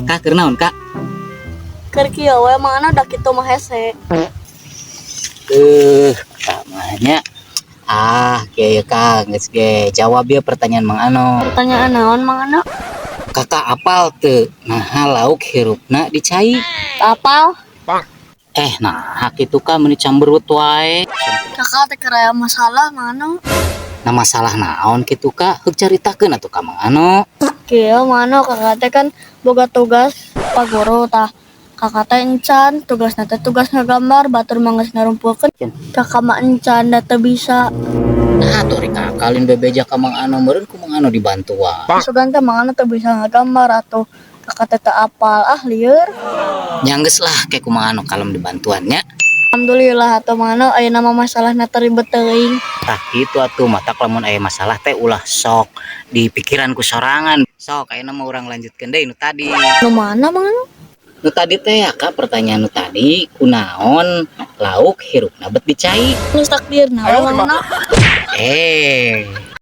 Kak, keur naon, Kak? Keur kieu we, Mang Ano, da kitu mah hese. Tamanya. Ah, kieu Kak, geus ge jawab ya pertanyaan Mang Ano. Pertanyaan naon, Mang Ano? Kakak apal teu naha lauk hirupna di cai? Apal. Eh, nah kitu Kak, meuni camberut wae. Kakak teh keur aya masalah, Mang Ano. Nah, masalah naon kitu, Kak? Heuk, caritakeun atuh ka Mang Ano. Kieu, Mang Ano, kakak teh kan boga tugas pa guru tah. Kakak teh encan, tugasna teh tugas ngagambar, batur mah geus ngarumpulkeun. Kakak mah encan da teu bisa. Nah, atuh ari kakak lain bebeja ka Mang Ano, meureun ku Mang Ano dibantuan. Sugan teh Mang Ano teu bisa ngagambar atuh kakak teh teu apal, ah lieur. Nya geus lah, ke ku Mang Ano kalem dibantuan nya. Alhamdulillah atuh, Mang Ano, ayeuna mah masalahna teu ribet teuing. Tah, kitu atuh, matak lamun aya masalah teh ulah sok di pikiran ku sorangan. Sok, ayeuna mah urang lanjutkeun deui nu tadi. Nu mana, Mang Ano? Nu tadi teh ya, Kak, pertanyaan nu tadi, kunaon lauk hirupna bet di cai? Geus takdirna we, Mang Ano. Eh.